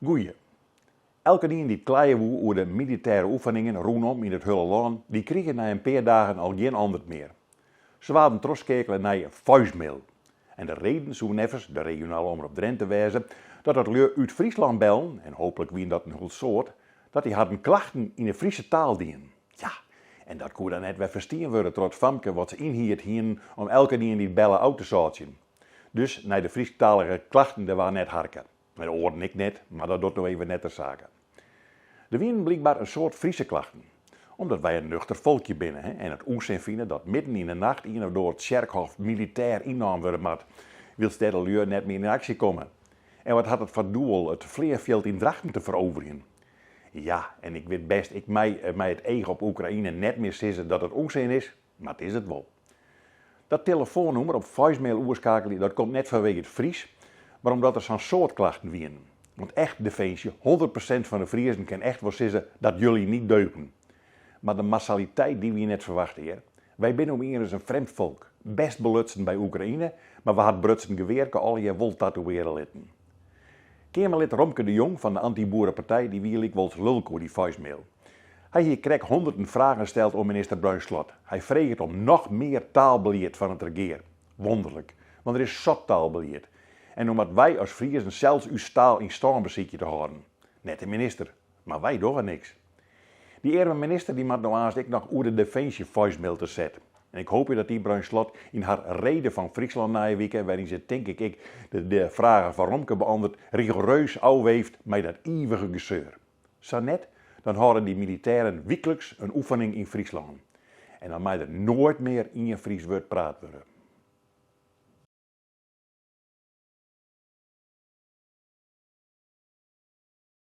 Goeie. Elkenien dy't kleie woe oer de militêre oefeningen rûnom yn it hiele lân, dy krige nei in pear dagen al gjin antwurd mear. Se waarden trochskeakele nei voicemail. En de reden soe neffens de regionale omrop Drenthe wêze dat as lju út Fryslân bellen, en hooplik wiene dat in hiel soad, dat dy harren klachten yn de Fryske taal dienen. Ja, en dat koe dan net wer ferstien wurde troch it famke wat se ynhierd hienen om elkenien dy't belle ôf te sâltsjen. Dus nei de Frysktalige klachten der waard net harke. Nei de oaren ek net, mar dat docht no even net ter sake. Der wienen blykber in soad Fryske klachten. Omdat wy in nuchter folkje binne en it ûnsin fine dat midden yn de nacht ien of oar tsjerkhôf militêr ynnaam wurde moat, wylst dêr de lju net mear yn aksje komme. En wat hat it foar doel it fleanfjild yn Drachten te feroverjen? Ja, en ik wit bêst, ik mei mei it each op Oekraïne net mear sizze dat it ûnsin is, mar it is it wol. Dat telefoannûmer op voicemail oerskeakelje, dat komt net fanwege it Frysk, mar omdat der sa'n soad klachten wienen. Want echt, Definsje, 100% fan de Friezen kin echt wol sizze dat jullie niet deugen. Mar de massaliteit dy wie net ferwachte hear. Wy binne no ienris in frjemd folk, bêst belutsen by Oekraïne, mar we ha it brutsen gewearke allegear wol tatoeëarje litten. Keamerlid Romke de Jong fan de anty-boerepartij dy wie lykwols lulk oer dy voicemail. Hy hie krekt hûnderten fragen steld oan minister Bruins Slot. Hy freget om noch mear taalbelied fan it regear. Wonderlik, want der is sat taalbelied. En no moat wy as Friezen sels ús taal yn stân besykje te hâlden. Net de minister, mar wy dogge niks. Dy earme minister dy moat no aanst ek noch oer de definsje voicemail te set. En ik hoopje dat dy Bruins Slot yn har Rede fan Fryslân nije wike, wêryn se tink ik ek de, de fragen fan Romke beantwurdt, rigoereus ôfweeft mei dat ivige geseur. Sa net, dan hâlde dy militêren wykliks in oefening yn Fryslân. En dan mei der noait mear ien Frysk wurd praat wurde.